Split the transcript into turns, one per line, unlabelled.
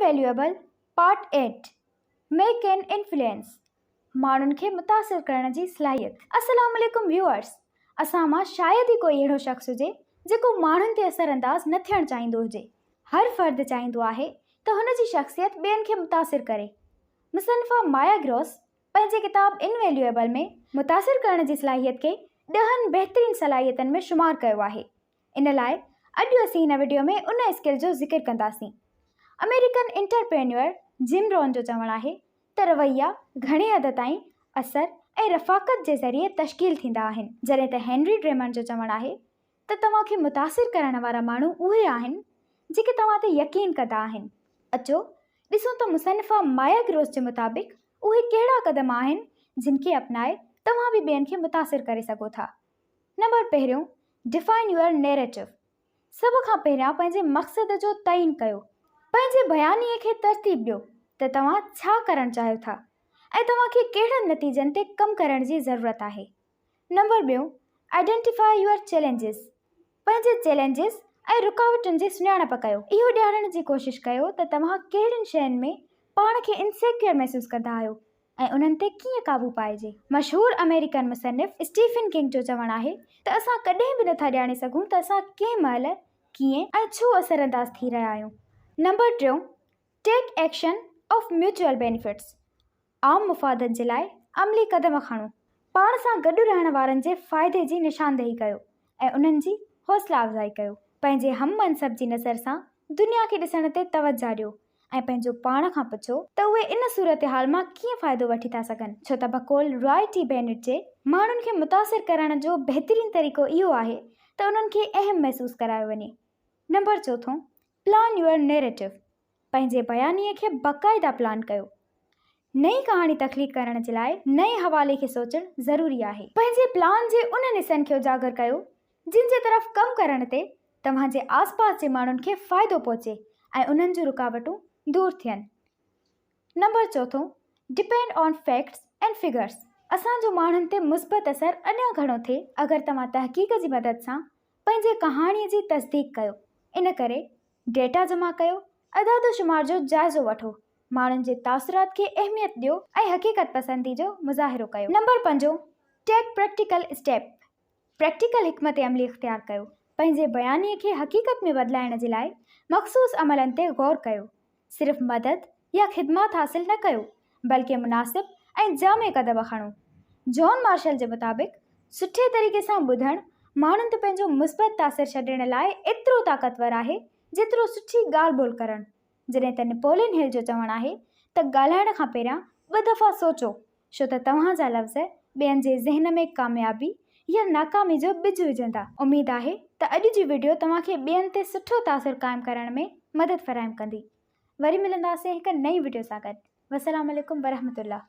Invaluable Part 8 Make an Influence ماڻهن کي متاثر ڪرڻ جي صلاحيت. السلام عليڪم ويوئرس اسان مان شايد ئي ڪوئي اهڙو شخص هجي جيڪو ماڻهن تي اثر انداز نه ٿيڻ چاهيندو هجي. هر فرد چاهيندو آهي ته هن جي شخصيت ٻين کي متاثر ڪري. مصنفه مايا گروس پنهنجي ڪتاب انويليوئبل ۾ متاثر ڪرڻ جي صلاحيت کي ڏهن بهترين صلاحيتن ۾ شمار ڪيو آهي. ان لاء اڄ اسين هن وڊيو ۾ ان اسڪل جو ذڪر ڪنداسين. آمريڪن انٽرپرينيوئر جم رون جو چوڻ آهي ته رويا گهڻي حد تائين اثر ۽ رفاقت جي ذريعي تشڪيل ٿيندا آهن. جڏهن ته هينري ڊريمنڊ جو چوڻ آهي ته توهان کي متاثر ڪرڻ وارا ماڻهو اهي آهن جيڪي توهان تي يقين ڪندا آهن. اچو ڏسون ته مصنفه مايا گروس جي مطابق اهي ڪهڙا قدم آهن جن کي اپنائي توهان به ٻين کي متاثر ڪري سگهو ٿا. نمبر پهريون، Define Your Narrative، سڀ کان پهريان پنهنجي مقصد جو تعين ڪيو. پنهنجي بيانيي کي ترتيب ڏيو ته توهان ڇا ڪرڻ چاهيو ٿا ۽ توهان کي ڪهڙن نتيجن تي ڪم ڪرڻ جي ضرورت آهي. نمبر ٻيون، Identify Your Challenges، پنهنجي چئلينجز ۽ رڪاوٽن جي سڃاڻپ ڪيو. اهو ڄاڻڻ جي ڪوشش ڪيو ته توهان ڪهڙين شين ۾ پاڻ کي انسيڪيور محسوس ڪندا آهيو ۽ انهن تي ڪيئن قابو پائجي. مشهور آمريڪن مصنف اسٽيفن ڪنگ جو چوڻ آهي ته اسان ڪڏهن به نٿا ڄاڻي سگهون ته اسان ڪنهن مهل، ڪيئن ۽ ڇو اثرانداز ٿي رهيا آهيون. نمبر ٽيون، Take Action of Mutual Benefits، عام مفادن جي لاء عملي قدم کڻو. پاڻ سان گڏ رهڻ وارن جي فائدي جي نشاندهي ڪيو ۽ انهن جي حوصلا افزائي ڪيو. پنهنجي هم منصب جي نظر سان دنيا کي ڏسڻ تي توجهه ڏيو ۽ پنهنجو پاڻ کان پڇو ته اهي ان صورتحال مان ڪيئن فائدو وٺي ٿا سگهن، ڇو ته بقول راء ٽي بينيٽ جي، ماڻهن کي متاثر ڪرڻ جو بهترين طريقو اهو آهي ته انهن کي اهم محسوس ڪرايو وڃي. نمبر چوٿون، Plan Your Narrative، پنهنجي بيانيي کي باقاعده پلان ڪيو. نئين ڪهاڻي تخليق ڪرڻ جي لاء نئين حوالي کي سوچڻ ضروري آهي. پنهنجي پلان جي انهن حصن کي اجاگر ڪيو جن جي طرف ڪم ڪرڻ تي توهان جي آس پاس جي ماڻهن کي فائدو پهچي ۽ انهن جون رڪاوٽون دور ٿين. نمبر چوٿون، Depend on Facts and Figures، اسان جو ماڻهن تي مثبت اثر اڃا گهڻو ٿئي اگر توهان تحقيق جي مدد سان پنهنجي ڪهاڻي جي تصديق ڪيو. ان ڪري ڊيٽا جمع ڪيو، اعداد و شمار جو جائزو وٺو، ماڻهن جي تاثرات کي اهميت ڏيو ۽ حقيقت پسندي جو مظاهرو ڪيو. نمبر پنجون، ٽيڪ پريڪٽيڪل اسٽيپ، پريڪٽيڪل حڪمت عملي اختيار ڪيو، پنهنجي بيانيي کي حقيقت ۾ بدلائڻ جي لاء مخصوص عملن تي غور ڪيو، صرف مدد يا خدمات حاصل نه ڪيو، بلڪه مناسب ۽ جامع قدم کڻو. جان مارشل جي مطابق، سٺي طريقي سان ٻڌڻ ماڻهن تي پنهنجو مثبت تاثر ڇڏڻ لاء ايترو طاقتور آهي، جيترو سٺي ڳالهه ٻولهه ڪرڻ. جڏهن ته نپولين هل جو چوڻ آهي ته ڳالهائڻ کان پهريان ٻه دفعا سوچو، ڇو ته توهان جا لفظ ٻين جي ذهن ۾ ڪاميابي يا ناڪامي جو ٻج وجهندا. اميد آهي ته اڄ جي وڊيو توهان کي ٻين تي سٺو تاثر قائم ڪرڻ ۾ مدد فراهم ڪندي. وري ملنداسين هڪ نئين وڊيو سان گڏ. والسلام عليڪم ورحمة الله.